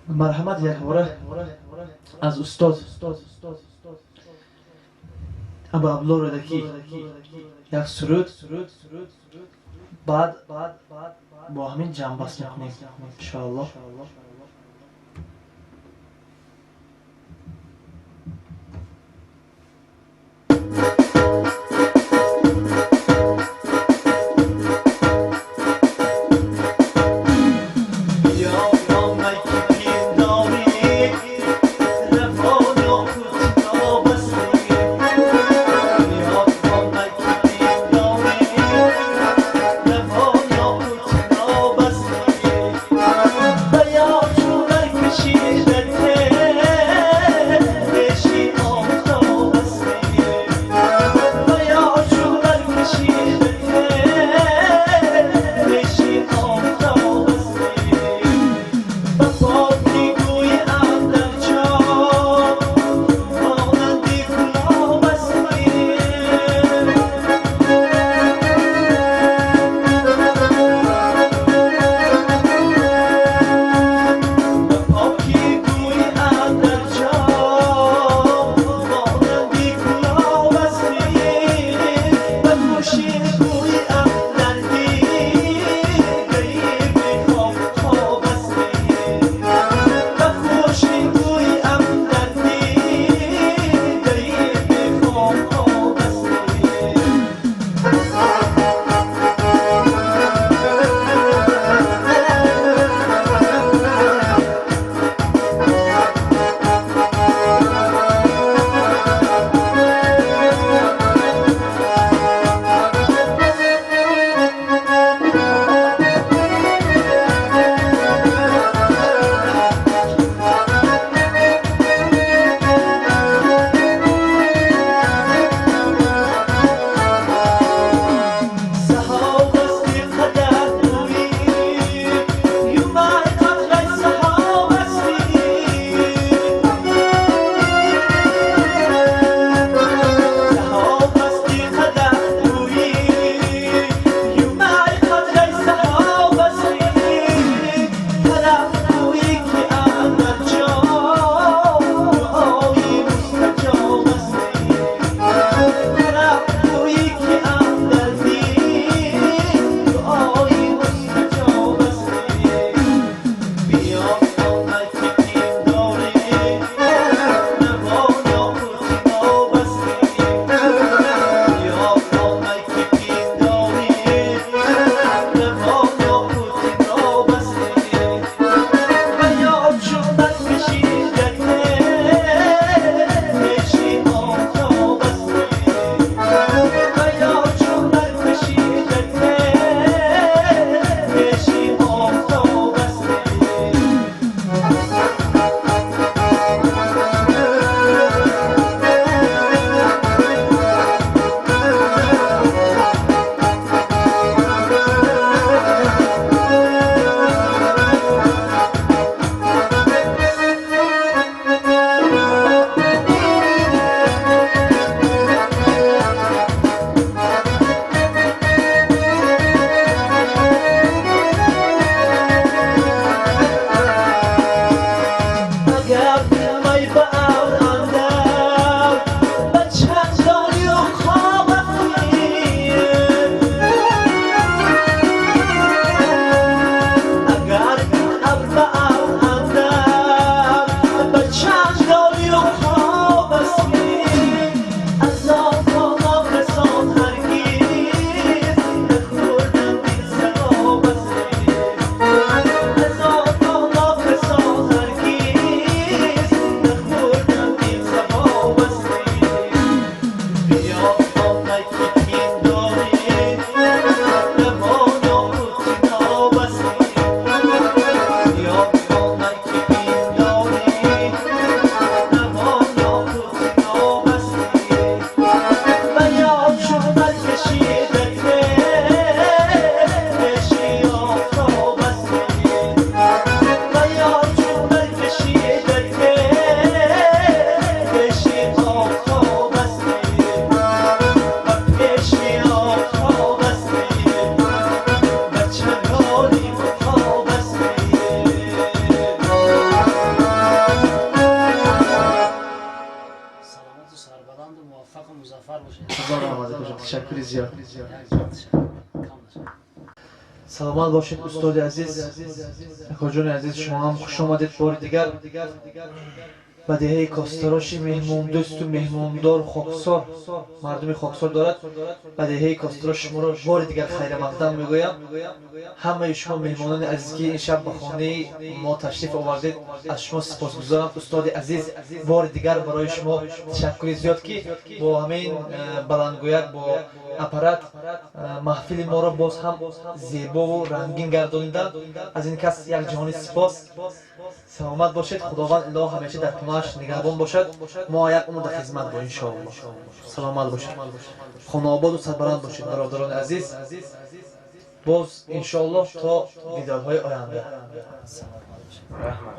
Марҳамат, якбора аз устод Абу Абдулло Рӯдакӣ як суруд, баъд бо ҳамин ҷамъбаст мекунем, иншоаллоҳ. Зиёд, саломат бошед, устоди азиз, акоҷони азиз. Шумо ҳам хуш омадед бори дигар ба деҳаи Костароши меҳмондӯсту меҳмондор, хоксор, мардуми хоксор дорад. Ба деҳаи Костарош шуморо бори дигар хайрамақдам мегӯям. Ҳамаи шумо меҳмонони азиз, ки ин шаб ба хонаи мо ташриф овардед, аз шумо сипосгузорам. Устоди азиз, бори дигар барои шумо ташаккури зиёд, ки бо ҳамин баландгӯяк, бо аппарат маҳфили моро боз ҳам зебову рангин гардониданд. Аз ин кас як ҷаҳони сипос. Саломат бошед. Худованд илоҳ ҳамеша дар паноҳаш нигаҳбон бошад. Мо як умр дар хизмат бо, иншоаллоҳ. Саломат бошед, хонаободу сарбаланд бошед, бародарони азиз. Боз, иншоаллоҳ, то дидорҳои оянда. Раҳмат.